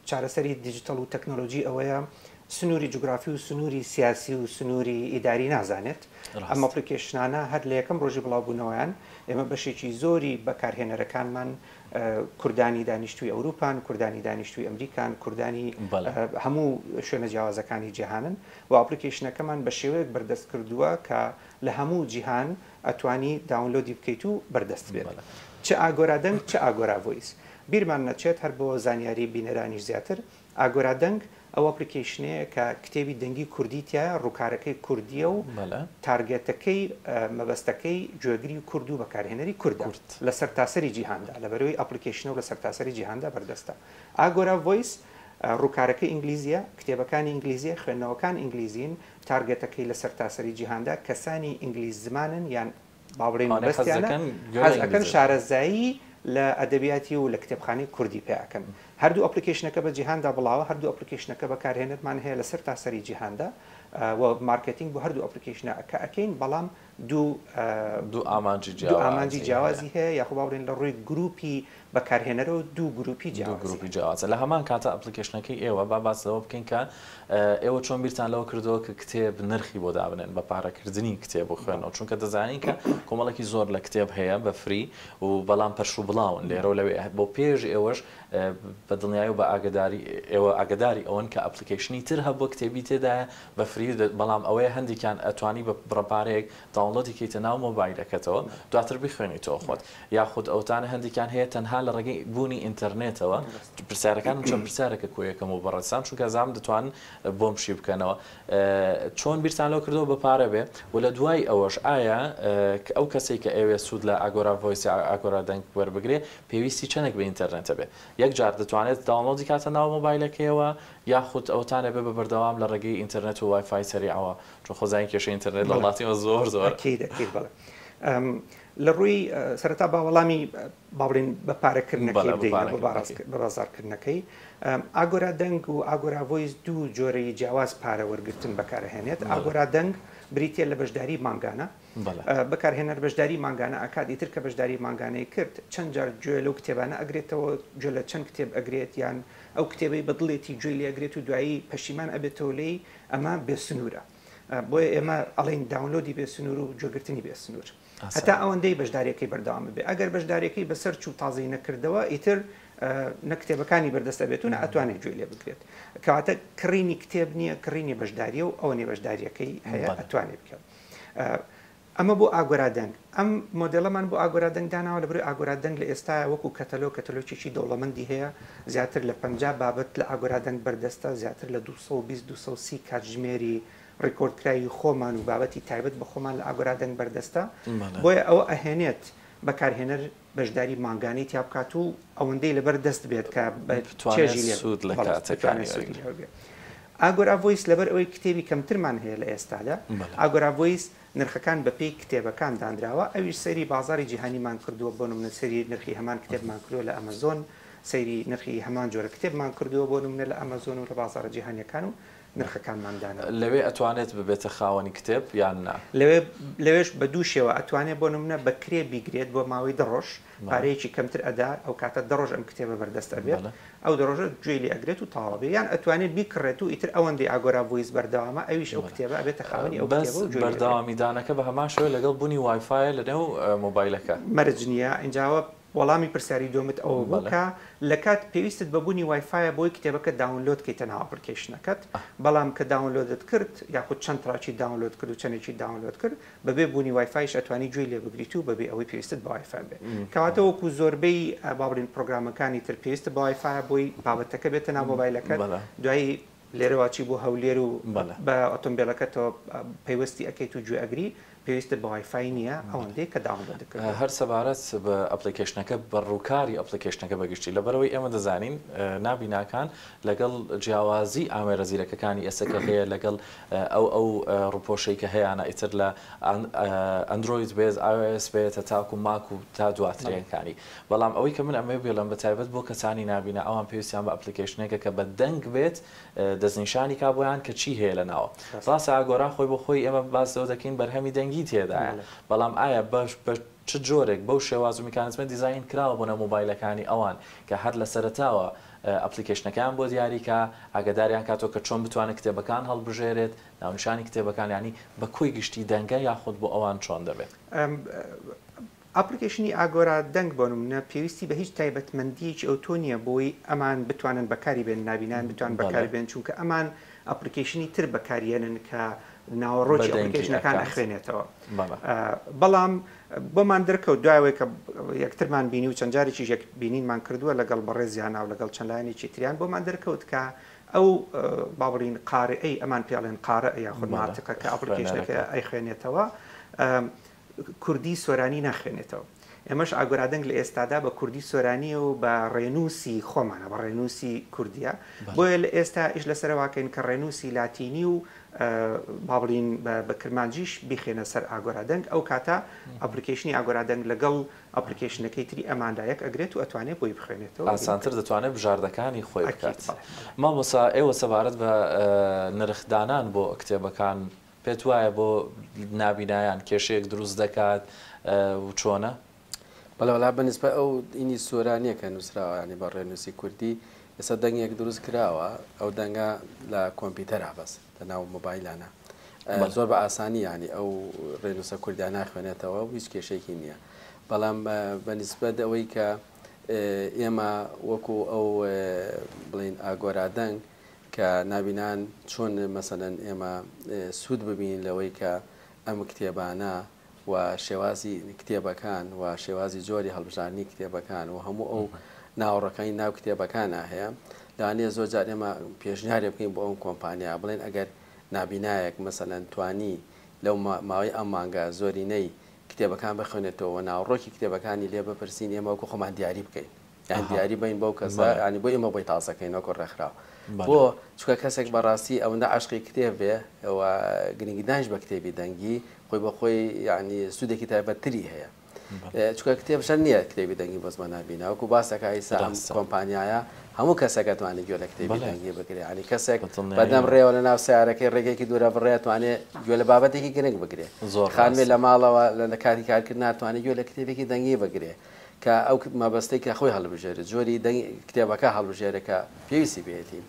چارەسەری دیجیتەڵ و تەکنۆلۆجی ئەوەیە سنووری جوگرافی و سنووری سیاسی و سنووری ئیداری نازانێت. ئەم ئەپڵیکەیشنانە هەر لە یەکەم ڕۆژی بڵاوبوونەوەیان ئێمە بەشێکی زۆری بەکارهێنەرەکانمان کوردانی دانیشتووی ئەوروپان، کوردانی دانیشتووی ئەمریکان، کوردانی هەموو شوێنە جیاوازەکانی جیهانن و ئەپڵیکەیشنەکەمان بە شێوەیەک بەردەست کردووە کە لە هەموو جیهان ئەتوانی download ی بکەیت و بەردەست بێت چ ئاگۆرا دەنگ چ ئاگۆرا ڤۆیس. بیرمان نەچێت هەر بۆ زانیاری بینەرانیش زیاتر ئاگۆرا دەنگ ئەو ئەپڵیکەیشنەیە کە کتێبی دەنگی کوردی تیایە، ڕووکارەکەی کوردییە و target ەکەی، مەبەستەکەی گوێگری کورد و بەکارهێنەری کوردە لە سەرتاسەری جیهاندا، لەبەرئەوەی ئەپڵیکەیشنە و لە سەرتاسەری جیهاندا بەردەستە. ئاگۆرا ڤۆیس ڕووکارەکەی ئینگلیزییە، کتێبەکانی ئینگلیزییە، خوێندنەوەکان ئینگلیزین، target ەکەی لە سەرتاسەری جیهاندا کەسانی ئینگلیز زمانن یان با بڵێین مەبەستیانە حەز ئەکەن شارەزایی لە ئەدەبیاتی و لە کتێبخانەی کوردی پێ ئەکەن. هەردوو ئەپڵیکەیشنەکە بە جیهاندا بڵاوە، هەردوو ئەپڵیکەیشنەکە بەکارهێنەرمان هەیە لە سەرتاسەری جیهاندا و مارکێتینگ بۆ هەردوو ئەپڵیکەیشنەکە ئەکەین، بەڵام دوو دوو ئامانجی دوو ئامانجی جیاوازی هەیە یاخۆ با بڵێین لە ڕووی گروپی بەکارهێنەرەوە دوو گروپی جیاوازی دوو گروپی جیاوازە. لە هەمان کاتا ئەپڵیکەیشنەکەی ئێوە با باس لەوە بکەین کە ئێوە چۆن بیرتان لەوە کردەوە کە کتێب نرخی بۆ دابنێن بە پارەکردنی کتێب و خوێندنەوە چونکە دەزانین کە کۆمەڵێکی زۆر لە کتێب هەیە بە free و بەڵام پەرش و بڵاون لێرە و لەوێ بۆ پێش ئێوەش بە دڵنیایی و بە ئاگەداری ئێوە ئاگەداری ئەوەن کە ئەپڵیکەیشنی تر هەبووە کتێبی تێدایە بە free بەڵام ئەوەیە هەندێکیان ئەتوانی بە بڕە پارەیەک download ی کەیتە ناو مۆبایلەکەتەوە دواتر بیخوێنیتەوە خۆت یاخود ئەوتانە هەندێکیان هەیە تەنها لە ڕێگەی بوونی ئینتەرنێتەوە پرسیارەکانم چەند پرسیارەکە کۆیەکەم و بەڕێزان چونکە زام دەتوان بۆم شی بکەنەوە چۆن بیرتان لەو کردەوە بە پارە بێ و لە دوای ئەوەش ئایا ئەو کەسێک کە ئەوێ سوود لە ئاگۆرا ڤۆیس ئاگۆرا دەنگ وەربگرێ پێویستی چەندێک بە ئینتەرنێتە بێ یەک جار دەتوانێت download ی کاتە ناو مۆبایلەکەیەوە یاخود ئەوتانە بێ بە بەردەوام لە ڕێگەی ئینتەرنێت و وایفای سەریعەوە چون خۆزانین کێشەی ئینتەرنێت لە وڵاتی ئێمە زۆر زۆر. ئەکید ئەکید بەڵێ. لە ڕووی سەرەتا با وەڵامی با بڵێین بە پارەکردنەکەی بدەینەوە بە بازاڕکردنەکەی. ئاگۆرا دەنگ و ئاگۆرا ڤۆیس دوو جۆرەی جیاواز پارە وەرگرتن بەکارئەهێنێت. ئاگۆرا دەنگ بریتییە لە بەشداری مانگانە. بەکارهێنەر بەشداری مانگانە ئەکات، ئیتر کە بەشداری مانگانەی کرد چەند جار گوێ لەو کتێبانە ئەگرێتەوە، گوێ لە چەند کتێب ئەگرێت یان ئەو کتێبەی بە دڵێتی گوێی لێ ئەگرێت و دوایی پەشیمان ئەبێتەوە لێی، ئەمە بێ سنوورە بۆیە ئێمە ئەڵێین download ی بێ سنوور و گوێگرتنی بێ سنوور هەتا ئەوەندەی بەشداریەکەی بەردەوام بێ ئەگەر بەشداریەکەی بەسەر چوو تازەی نەکردەوە ئیتر نە کتێبەکانی بەردەست ئەبێت و نە ئەتوانێت گوێ لێ بگرێت کەواتە کڕینی کتێب نییە کڕینی بەشداریە و ئەوەنەی بەشداریەکەی هەیە ئەتوانێت بکات ئەمە بۆ ئاگۆرا دەنگ. ئەم مۆدێڵەمان بۆ ئاگۆرا دەنگ داناوە لەبەرئەوەی ئاگۆرا دەنگ لە ئێستایا وەکو کەتەلۆگ کەتەلۆکێکی دەوڵەمەندی هەیە، زیاتر لە 50 بابەت لە ئاگۆرا دەنگ بەردەستە، زیاتر لە 220 230 کاتژمێری ڕیکۆردکراوی خۆمان و بابەتی تایبەت بە خۆمان لە ئاگۆرا دەنگ بەردەستە، بۆیە ئەوە ئەهێنێت بەکارهێنەر بەشداری مانگانەی تیا بکات و ئەوەندەی لەبەر دەست بێت کە بە چێژی لێ سوود لە کاتەکانی وەرگرێت. ئاگۆرا ڤۆیس لەبەر ئەوەی کتێبی کەمترمان هەیە لە ئێستادا، ئاگۆرا ڤۆیس نرخەکان بەپێی کتێبەکان دانراوە، ئەویش سەیری بازاڕی جیهانیمان کردووە، بۆ نمونە سەیری نرخی هەمان کتێبمان کردووە لە ئەمەزۆن، سەیری نرخی هەمان جۆرە کتێبمان کردووە بۆ نمونە لە ئەمەزۆن و لە بازاڕە جیهانییەکان و نرخەکانمان داناوە. لەوێ ئەتوانێت ببێتە خاوەنی کتێب یان نا؟ لەوێ لەوێش بە دوو شێوە ئەتوانێت بۆ نمونە بە کرێ بیگرێت بۆ ماوەی دە ڕۆژ، پارەیەکی کەمتر ئەدا ئەو کاتە دە ڕۆژ ئەم کتێبە بەردەست ئەبێت ئەو دە ڕۆژە گوێی لێ ئەگرێت و تەواو ئەبێت یان ئەتوانێت بیکڕێت و ئیتر ئەوەندەی ئاگۆرا ڤۆیس بەردەوامە ئەویش ئەو کتێبە ئەبێتە خاوەنی ئەو بەس کتێبە و گوێی لێ ئەگرێت. بەردەوامیدانەکە بە هەمان شێوە لەگەڵ بوونی وایفایە لەنێو مۆبایلەکە؟ مەرج نییە ئینجا ئەوە وەڵامی پرسیاری دووەمت ئەوە بوو کە لە کات پێویستت بە بوونی وایفایە بۆی کتێبەکە download کەیتە ناو application ەکەت بەڵام کە download ت کرد یاخود چەند track ی download کرد و چەندێکی download کرد بەبێ بوونی وایفایش ئەتوانی گوێی لێ بگریت و بەبێ ئەوەی پێویستت بە وایفای بێ. کەواتە وەکو زۆربەی با بڵێین پرۆگرامەکانی تر پێویستت بە وایفایە بۆی بابەتەکە بێتە ناو مۆبایلەکەت دوایی لێرەوە چی بۆ هەولێر و بە ئۆتۆمبێلەکەتەوە پەیوەستی ئەکەیت و گوێ ئەگری، پێویستت بە وایفای نییە ئەوەندەی کە download ت کردووە. هەر سەبارەت بە application ەکە بە ڕووکاری application ەکە بە گشتی لەبەرئەوەی ئێمە دەزانین نابیناکان لەگەڵ جیاوازی ئامێرە زیرەکەکانی ئێستا کە هەیە لەگەڵ ئەو ئەو ڕووپۆشەی کە هەیانە ئیتر لە ئەندرۆید بێت iOS بێت هەتاکو ماک و تا دواترینکانی بەڵام ئەوەی کە من ئەمەوێ بێڵم بە تایبەت بۆ کەسانی نابینا ئەوان پێویستیان بە application ێکە کە بە دەنگ بێت دەستنیشانی کا بۆیان کە چی هەیە لە ناوە. ڕاستە ئاگۆرا خۆی بۆ خۆی ئێمە باس لەوە دەکەین بەرهەمی دەنگی تێدایە بەڵام ئایا بە بە چ جۆرێک بەو شێواز و میکانزمە دیزاین کراوە بۆ ناو مۆبایلەکانی ئەوان کە هەر لە سەرەتاوە application ەکەیان بۆ دیاری کا ئاگاداریان کاتەوە کە چۆن بتوانێت کتێبەکان هەڵبژێرێت ناونیشانی کتێبەکان یانی بە کۆی گشتی دەنگە یاخود بۆ ئەوان چۆن دەبێت؟ application ی ئاگۆرا دەنگ بۆ نمونە پێویستی بە هیچ تایبەتمەندیەکی ئەوتۆ نیە بۆی ئەمان بتوانن بەکاری بێنن نابینایان بتوانن بەکاری بێنن چونکە ئەمان application ی تر بەکاریەنن کە ناوەڕۆکی application ەکان ئەخوێنێتەوە بەڵام بۆمان دەرکەوت دوای ئەوەی کە یەکترمان بینی و چەند جارێکیش یەک بینینمان کردووە لەگەڵ بەڕێزیانا و لەگەڵ چەند لایەنێکی تریان بۆمان دەرکەوت کە ئەو با بڵین قارئەی ئەمان پێڵێن قارئ یاخود ناتقە کە application ەکە ئەیخوێنێتەوە کوردی سۆرانی ناخوێنێتەوە. ئێمەش ئاگۆرادەنگ لە ئێستادا بە کوردی سۆرانییە و بە ڕێنووسی خۆمانە، بە ڕێنووسی کوردییە. بۆیە لە ئێستا ئیش لەسەر ئەوە کەین کە ڕێنووسی لاتینی و با بڵێین بە کرمانجیش بیخەینە سەر ئاگۆرادەنگ. ئەو کاتە application ی ئاگۆرادەنگ لەگەڵ application ەکەی تری ئەماندا یەک ئەگرێت و ئەتوانێت بۆی بخوێنێتەوە. ئاسانتر دەتوانێت بژاردەکانی خۆی بکات. مامۆستا ئێوە سەبارەت بە نرخدانان بۆ کتێبەکان پێت وایە بۆ نابینایان کێشەیەک دروست دەکات و چۆنە؟ بەڵێ وەڵا بە نیسبەت ئەو ئینی سۆرانیە کە نووسراوە یانی بە ڕێنووسی کوردی ئێستا دەنگێک دروست کراوە ئەو دەنگە لە کۆمپیوتەرا بەس لە ناو مۆبایلانە زۆر بە ئاسانی یانی ئەو ڕێنووسە کوردیان ناخوێنێتەوە و هیچ کێشەیەکی نییە بەڵام بە نیسبەت ئەوەی کە ئێمە وەکو ئەو بڵین ئاگۆرا دەنگ کە نابینان چۆن مەسەلەن ئێمە سوود ببینین لەوەی کە ئەم کتێبانە و شێوازی کتێبەکان و شێوازی جۆری هەڵبژاردنی کتێبەکان و هەموو ئەو ناوەڕۆکانی ناو کتێبەکانە هەیە لەوانەیە زۆر جار ئێمە پێشنیارێ بکەین بۆ ئەم کۆمپانیا بڵێن ئەگەر نابینایەک مەسەلەن توانی لەو ماوەی ئەم مانگە زۆرینەی کتێبەکان بخوێنێتەوە و ناوەڕۆکی کتێبەکانی لێ بپرسین ئێمە وەکو خۆمان دیاری بکەین یان دیاری بین بەو کەسە ینی بۆ ئێمە بۆی تازەکەین وەکو ڕێکخراو بۆ چونکە کەسێک بەڕاستی ئەوەندە عەشقی کتێب بێ و گرنگیدانیش بە کتێبی دەنگی خۆی بە خۆی یعنی سوودێکی تایبەتتری هەیە چونکە کتێب شەر نییە کتێبی دەنگی بۆ زمان نابینە وەکو باسەکە ئیسا ئەم کۆمپانیایە هەموو کەسێک ئەتوانێت گوێ لە کتێبی دەنگی بگرێ ینی کەسێک بەدەم ڕێوە لە ناو سیارەکەی ڕێگەیەکی دوورە بڕێ توانێت گوێ لە بابەتێکی گرنگ بگرێ خانمێ لە ماڵەوە لە کاتی کارکردن ناتوانێت گوێ لە کتێبێکی دەنگی بگرێ کە ئەو مەبەستەی کە خۆی هەڵبژێرێت جۆری دەنگ کتێبەکە هەڵبژێرێت کە پێویستی پێیەتی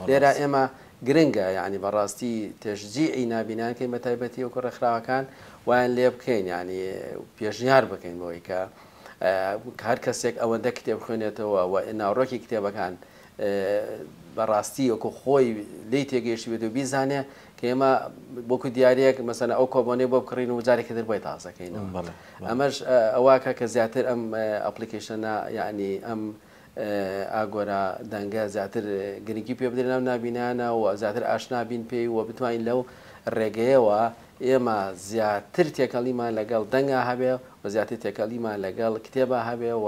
لێرە ئێمە گرنگە یعنی بەڕاستی تەشجیعی نابینان کەین بە تایبەتی وەکو ڕێکخراوەکان وایان لێ بکەین یعنی پێشنیار بکەین بۆی کە هەر کەسێک ئەوەندە کتێب خوێنێتەوە و ناوڕۆکی کتێبەکان بەڕاستی وەکو خۆی لێی تێگەیشتبێت و بیزانێ کە ئێمە وەکو دیارەک مەسەلەن ئەو کۆبۆنەی بۆ بکڕین و جارێکی تر بۆی تازەکەینەوە ئەمەش ئەوواکە کە زیاتر ئەم application ە یعنی ئەم ئاگۆرا دەنگە زیاتر گرنگی پێ بدرێت ناو نابینانە و زیاتر ئاشنا بین پێی و بتوانین لەو ڕێگەیەوە ئێمە زیاتر تێکەڵیمان لەگەڵ دەنگا هەبێ و زیاتر تێکەڵیمان لەگەڵ کتێبا هەبێ و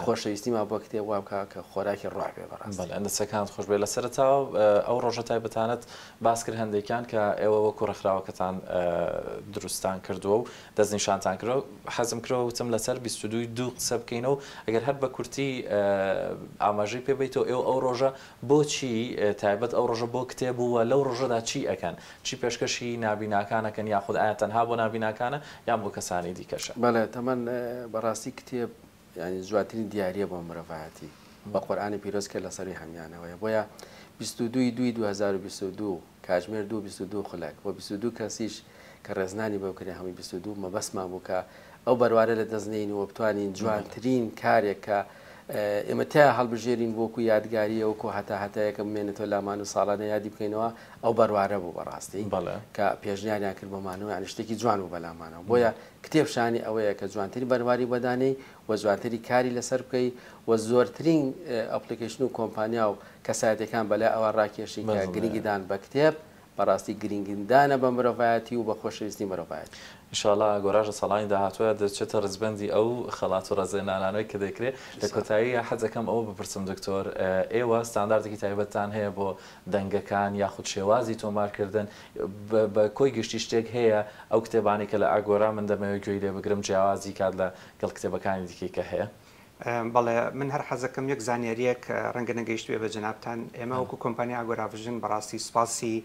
خۆشەویستیمان بۆ کتێب وا بکا کە خۆراکی ڕۆح بێ بەڕاستی. بەڵێ دەستەکانت خۆش بێ. لە سەرەتاوە ئەو ڕۆژە تایبەتانەت باس کرد هەندێکیان کە ئێوە وەکو ڕێکخراوەکەتان دروستتان کردووە و دەستنیشانتان کردووە حەزم کردووە وتم لەسەر 22 ی دوو قسە بکەینەوە ئەگەر هەر بە کورتی ئاماژەی پێ بەیتەوە ئێوە ئەو ڕۆژە بۆچی تایبەت ئەو ڕۆژە بۆ کتێب و لەو ڕۆژەدا چی ئەکەن؟ چی پێشکەشی نابیناکان ئەکەن یاخود ئایا تەنها بۆ نابیناکانە یان بۆ کەسانی دیکەشە؟ بەڵێ تەمەن بەڕاستی کتێب یانی جوانترین دیاریە بۆ مرۆڤایەتی بە قورئانی پیرۆز کە لەسەروی هەمیانەوەیە بۆیە 22 ی دووی 2022 کاتژمێر دوو 22 خولەک و 22 کەسیش کە ڕێزنانی بۆ بکرێ هەمووی 22 مەبەستمان بوو کە ئەو بەروارە لە دەست نەین و بتوانین جوانترین کارێک کە ئێمە تیا هەڵبژێرین وەکو یادگاریە وەکو هەتا هەتایەکە بمێنێتەوە لامان و ساڵانە یادی بکەینەوە ئەو بەروارە بوو بەڕاستی کە پێشنیاریان کرد بۆمانەوە یانی شتێکی جوان بوو بەلامانەوە بۆیە کتێب شانی ئەوەیە کە جوانترین بەرواری بۆ دانێی و جوانتری کاری لەسەر بکەی و زۆرترین application و کۆمپانیا و کەسایەتەکان بەلای ئەوە ڕاکێشی کە گرنگیدان بە کتێب بەڕاستی گرنگیدانە بە مرۆڤایەتی و بە خۆشەویستی مرۆڤایەتی. ان شاء اللە ئاگۆراش لە ساڵانی داهاتووە دەچێتە ڕیزبەندی ئەو خەڵات و ڕێزلێنانانەی کە دەکرێ. لە کۆتاییا حەز ئەکەم ئەوە بپرسم دکتۆر، ئێوە ستانداردێکی تایبەتتان هەیە بۆ دەنگەکان یاخود شێوازی تۆمارکردن؟ بە کۆی گشتی شتێک هەیە ئەو کتێبانەی کە لە ئاگۆرا من دەمەوێت گوێی لێ بگرم جیاوازی کات لە گەڵ کتێبەکانی دیکەی کە هەیە؟ بەڵێ من هەر حەزەکەم یەک زانیاریەک ڕەنگە نەگەیشتبێ بە جەنابتان، ئێمە وەکو کۆمپانیای ئاگۆرا ڤژن بەڕاستی سوپاسی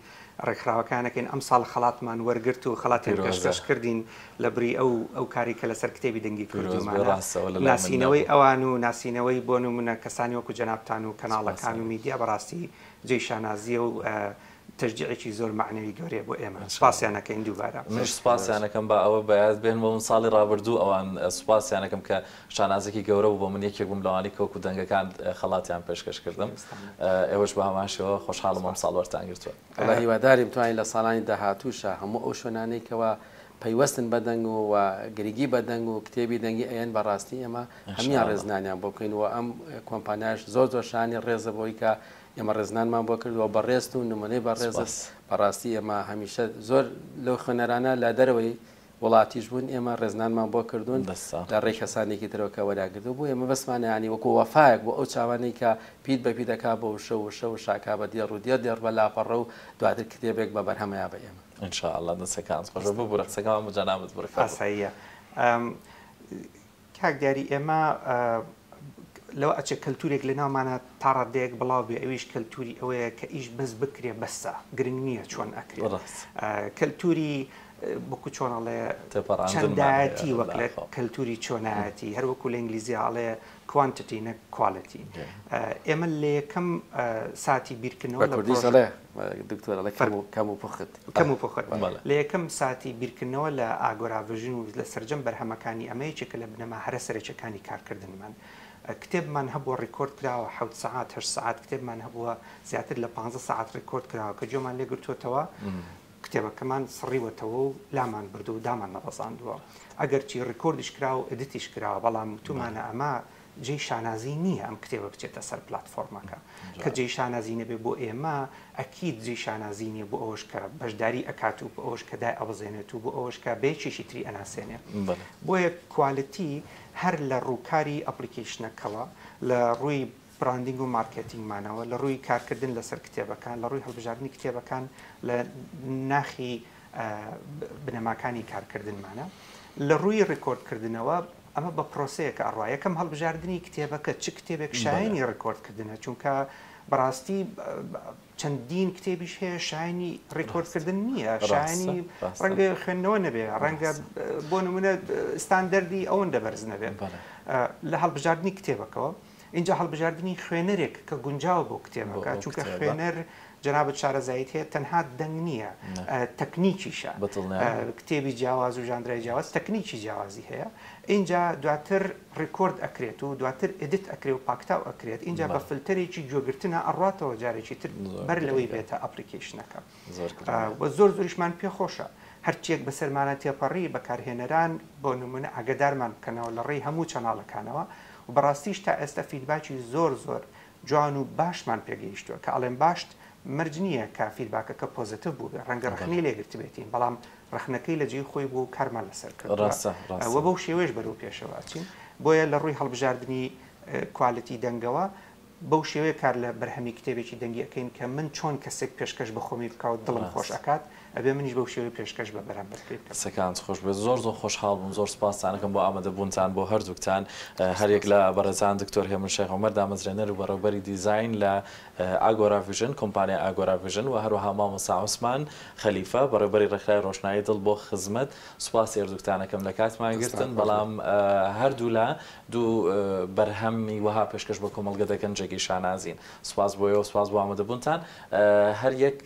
ڕێکخراوەکان ئەکەین ئەمساڵ خەڵاتمان وەرگرت و خەڵاتیان پێشکەش کردین لە بری ئەو ئەو کاری کە لەسەر کتێبی دەنگی کردومانە ناسینەوەی ئەوان و ناسینەوەی بۆ نمونە کەسانی وەکو جەنابتان و کەناڵەکان و میدیا بەڕاستی جێی شانازیە و تەشجیعێکی زۆر مەعنەوی گەورەیە بۆ ئێمە سوپاسیان ئەکەین دووبارە. منیش سوپاسیان ئەکەم با ئەوە بەیاد بێنمەوە من ساڵی ڕابردوو ئەوان سوپاسیان ئەکەم کە شانازیەکی گەورە بوو بۆ من یەکێک بووم لەوانەی کە وەکو دەنگەکان خەڵاتیان پێشکەش کردم ئێوەش بە هەمان شێوە خۆشحاڵم ئەمساڵ وەرتان گرتووە. وەڵا هیوادارین بتوانین لە ساڵانی داهاتووشا هەموو ئەو شوێنانەی کەوا پەیوەستن بە دەنگ و و گرنگی بە دەنگ و کتێبی دەنگی ئەیەن بە ڕاستی ئێمە هەموویان ڕێزنانیان بۆ بکەین و ئەم کۆمپانیاش زۆر زۆر شانی ڕێزە بۆی کە ئێمە ڕێزنانمان بۆ کردووە بەڕێزت و نمونەی بەڕێزت بەڕاستی ئێمە هەمیشە زۆر لەو خوێنەرانە لە دەرەوەی وڵاتیش بوون ئێمە ڕێزنانمان بۆ کردوون لە ڕێی کەسانێکی ترەوە کە وەریان کردووە بۆ ئێمە بەسمانە ینی وەکو وەفایەک بۆ ئەو چاوانەی کە پیت بە پیت دەکا بە وشە وشە و شاکا بە دێڕ و دێڕ دێڕ بە لاپەڕە و دواتر کتێبێک بە بەرهەمەیا بە ئێمە. ان شاء اللە دەستەکانت خۆش بێت ببورە قسەکەمان بۆ جەنابت بڕی فەرموو. ئاساییە کاک دیاری ئێمە لەوە ئەچێ کەلتورێک لە ناومانە تا ڕادەیەک بڵاو بێ ئەویش کەلتوری ئەوەیە کە ئیش بەس بکرێ بەسە گرنگ نییە چۆن ئەکرێ کەلتوری بکو چۆن ئەڵێ چەندایەتی وەک لە کەلتوری چۆنایەتی هەر وەکو لە ئینگلیزی ئەڵێ quantity نەک quality ئێمە لە یەکەم ساتی بیرکردنەوە لە کوردیش ئەڵێ دکتۆر ئەڵێ کەم و پوخت. کەم و پوخت. لە یەکەم ساتی بیرکردنەوە لە ئاگۆرا ڤژن و لە سەرجەم بەرهەمەکانی ئەمە یەکێکە لە بنەما هەرە سەرەکیەکانی کارکردنمان. کتێبمان هەبووە ڕیکۆرد کراوە حەوت سەعات هەشت سەعات کتێبمان هەبووە زیاتر لە پانزە سەعات ڕیکۆرد کراوە کە گوێمان لێ گرتووەتەوە کتێبەکەمان سڕیوەتەوە و لامان بردووە و دامان نەبەزاندووە. ئەگەرچی ڕیکۆردیش کراوە و edit یش کراوە بەڵام وتومانە ئەمە جێی شانازی نییە ئەم کتێبە بچێتە سەر پلاتفۆرمەکە. کە جێی شانازی نەبێ بۆ ئێمە، ئەکید جێی شانازی نییە بۆ ئەوەش کە بەشداری ئەکات و بۆ ئەوەش کە دایئەبەزێنێت و بۆ ئەوەش کە بە یەکێکی تری ئەناسێنێ. بۆیە quality هەر لە ڕووکاری application ەکەوە، لە ڕووی branding و marketing مانەوە، لە ڕووی کارکردن لەسەر کتێبەکان، لە ڕووی هەڵبژاردنی کتێبەکان لە ناخی بنەماکانی کارکردنمانە. لە ڕووی ڕیکۆردکردنەوە ئەمە بە پرۆسەیەکە ئەڕوا. یەکەم هەڵبژاردنی کتێبەکە، چ کتێبێک شایەنی ڕیکۆردکردنە، چونکە بەڕاستی چەندین کتێبیش هەیە شایەنی ڕیکۆردکردن نییە، شایەنی ڕەنگە خوێندنەوە نەبێ، ڕەنگە بۆ نمونە ستاندەردی ئەوەندە بەرز نەبێت. لە هەڵبژاردنی کتێبەکەوە ئینجا هەڵبژاردنی خوێنەرێک کە گونجاوە بۆ کتێبەکە، چونکە خوێنەر جەنابت شارەزاییت هەیە تەنها دەنگ نییە تەکنیکیشە، کتێبی جیاواز و ژانرای جیاواز تەکنیکی جیاوازی هەیە، ئینجا دواتر ڕیکۆرد ئەکرێت و دواتر edit ئەکرێ و پاکتاو ئەکرێت، ئینجا بە فلتەرێکی گوێگرتنە ئەڕواتەوە جارێکی تر بەر لەوەی بێتە application ەکە و زۆر زۆریشمان پێ خۆشە هەرچیەک بەسەرمانە تێپەڕی بەکارهێنەران بۆ نمونە ئاگەدارمان بکەنەوە لە ڕێی هەموو channel ەکانەوە و بەڕاستیش تا ئێستا feedback ی زۆر زۆر جوان و باشمان پێگەیشتووە، کە ئەڵێم باشت مەرج نییە کە feedback ەکە positive بووبێ، ڕەنگە ڕەخنەی لێ گرتبێتین، بەڵام ڕەخنەکەی لە جێی خۆی بوو و کارمان لەسەر کردووە و بەو شێوەیەش بەرەو پێشەوە ئەچین. بۆیە لە ڕووی هەڵبژاردنی quality دەنگەوە بەو شێوەیە کار لە بەرهەمی کتێبێکی دەنگی ئەکەین کە من چۆن کەسێک پێشکەش بە خۆمی بکا و دڵم خۆش ئەکات، ئەبێ منیش بەو شێوەیە پێشکەش بە بەرامبەرەکەی بکەم. قسەکانت خۆش بێت زۆر زۆر خۆشحاڵ بووم زۆر سوپاستان ئەکەم بۆ ئامادە بوونتان بۆ هەردووکتان هەریەک لە بەڕێزان دکتۆر هێمن شێخ عومەر دامەزرێنەر و بەڕێوبەری دیزاین لە ئاگۆرا ڤیژن کۆمپانیای ئاگۆرا ڤیژن و هەروەها مامۆستا عوسمان خەلیفە بەڕێوبەری ڕێکخراوی ڕۆشنایی دڵ بۆ خزمەت سوپاسی هەردووکتان ئەکەم لە کاتمان گرتن بەڵام هەردوولا دوو بەرهەمی وەها پێشکەش بە کۆمەڵگە دەکەن جێگەی شانازین سوپاس بۆ ئێوە سوپاس بۆ ئامادەبوونتان هەر یەک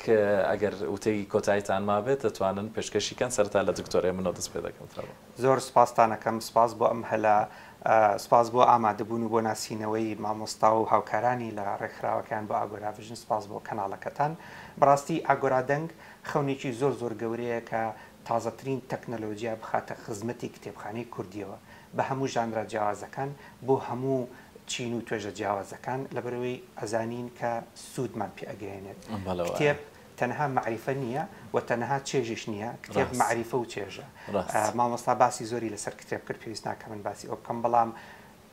ئەگەر وتەی کۆتاییتان. پرسیارێکتان مابێت دەتوانن پێشکەشی کەن سەرەتا لە دکتۆر هێمنەوە دەست پێ دەکەم فەرموو. زۆر سوپاستان ئەکەم، سوپاس بۆ ئەم هەلە، سوپاس بۆ ئامادەبوون و بۆ ناسینەوەی مامۆستا و هاوکارانی لە ڕێکخراوەکەیان بۆ ئاگۆرا ڤژن، سوپاس بۆ کەناڵەکەتان. بەڕاستی ئاگۆرا دەنگ خەونێکی زۆر زۆر گەورەیە کە تازەترین تەکنەلۆجیا بخاتە خزمەتی کتێبخانەی کوردیەوە بە هەموو ژانرە جیاوازەکان بۆ هەموو چین و توێژە جیاوازەکان لەبەرئەوەی ئەزانین کە سوودمان پێ ئەگەیەنێت. بەڵێ وایە. کتێب تەنها مەعریفە نییە و تەنها چێژیش نییە، کتێب ڕاست. مەعریفە و چێژە. ڕاست. مامۆستا باسی زۆری لەسەر کتێب کرد پێویست ناکا من باسی ئەو بکەم، بەڵام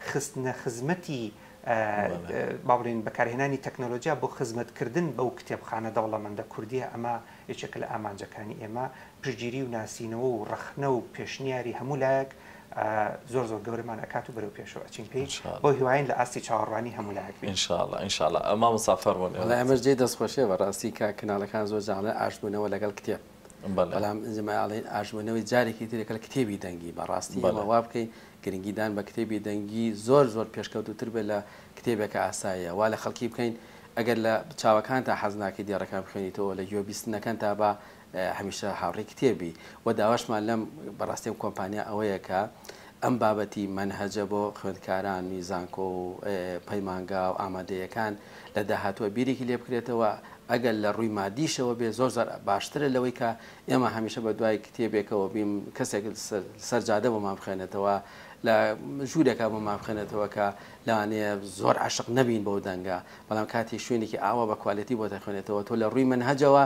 خستنە خزمەتی بەڵێ. با بڵێین بەکارهێنانی تەکنەلۆجیا بۆ خزمەتکردن بەو کتێبخانە دەوڵەمەندە کوردییە ئەمە یەکێکە لە ئامانجەکانی ئێمە، پشتگیری و ناسینەوە و ڕەخنە و پێشنیاری هەموو لایەک زۆر زۆر گەورەمان ئەکات و بەرەو پێشەوە ئەچین پێی، ان شاء بەو اللە. هیوایەین لە ئاستی چاوەڕوانی هەموو لایەک بین. ان شاء اللە ان شاء اللە مامۆستا فەرموون وەڵای ئێوە. ئەمەش جێی دەستخۆشیە بەڕاستی کە کەناڵەکان زۆر جار ئەڵێن ئاشتبوونەوە لەگەڵ کتێب بەڵێ. بەڵام ئێمە ئەڵێین ئاشتبوونەوەی جارێکی تر لەگەڵ کتێبی دەنگی بەڕاستی ئێمە بەڵێ. وا بکەین گرنگیدان بە کتێبی دەنگی زۆر زۆر پێشکەوتووتر بێت لە کتێبێکە ئاساییە وا لە خەڵکی بکەین ئەگەر لە چاوەکانتا حەز ناکەی دێڕەکان بخوێنیتەوە لە گوێ بیستنەکەنتا با هەمیشە هاوڕێی کتێب بی وە داواشمان لەم بەڕاستی ئەم کۆمپانیا ئەوەیە کە ئەم بابەتی مەنهەجە بۆ خوێندکارانی زانکۆ و پەیمانگا و ئامادەیەکان لە داهاتووە بیرێکی لێ بکرێتەوە ئەگەر لە ڕووی مادیشەوە بێ زۆر زۆر باشترە لەوەی کە ئێمە هەمیشە بە دوای کتێبێکەوە بیم کەسێک سەر جادە بۆمان بخوێنێتەوە لە ژوورێکا بۆمان بخوێنێتەوە کە لەوانەیە زۆر عەشق نەبین بەو دەنگە بەڵام کاتی شوێنێکی ئاوا بە کوالێتی بۆ دەخوێنێتەوە تۆ لە ڕووی مەنهەجەوە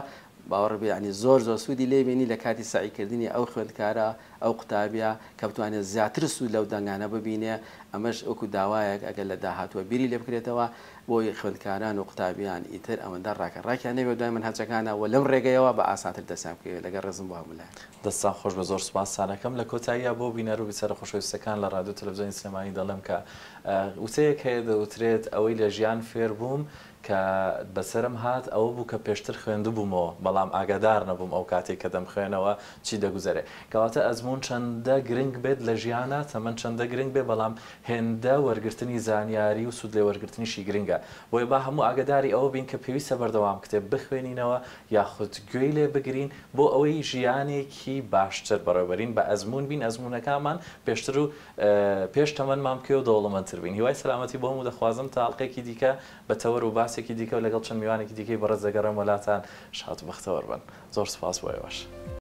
باوەڕ بێ یانی زۆر زۆر سوودی لێ بینی لە کاتی سەعی کردنی ئەو خوێندکارە ئەو قوتابیە کە بتوانێت زیاتر سوود لەو دەنگانە ببینێ ئەمەش وەکو داوایەک ئەگەر لە داهاتووە بیری لێ بکرێتەوە بۆی خوێندکاران و قوتابیان ئیتر ئەوەندە ڕاکە ڕاکیان نەبێ دوای مەنهەجەکانە وە لەم ڕێگەیەوە بە ئاسانتر دەستیان بکەوێ لەگەڵ ڕێزم بۆ هەموو لایەک. دەستتان خۆش بێت زۆر سوپاستان ئەکەم لە کۆتاییا بۆ بینەر و بیسەرە خۆشەویستەکان لە ڕادیۆ تەلەفزیۆنی سلێمانی دەڵێم کە وتەیەک هەیە دەوترێت ئەوەی لە ژیان فێر بووم کە بەسەرم هات ئەوە بوو کە پێشتر خوێندبوومەوە بەڵام ئاگادار نەبووم ئەو کاتەی کە دەمخوێنەوە چی دەگوزەرێ. کەواتە ئەزموون چەندە گرنگ بێت لە ژیانا، تەمەن چەندە گرنگ بێ بەڵام هێندە وەرگرتنی زانیاری و سوود لێوەرگرتنیشی گرنگە. بۆیە با هەموو ئاگاداری ئەوە بین کە پێویستە بەردەوام کتێب بخوێنینەوە یاخود گوێی لێ بگرین بۆ ئەوەی ژیانێکی باشتر بەڕێوەبەرین، بە ئەزموون بین، ئەزموونەکانمان پێشتر و پێش تەمەنمان بکەوێ و دەوڵەمەندتر بین. هیوای سەلامەتی بۆ هەموو دەخوازم تا ئەڵقەیەکی دیکە بە تەوەر و باسێکی دیکە و لەگەڵ چەند میوانێکی دیکەی بەڕێز دەگەڕێمەوە لاتان. شاد و بەختەوەر بن. زۆر سوپاس بۆ ئێوەش.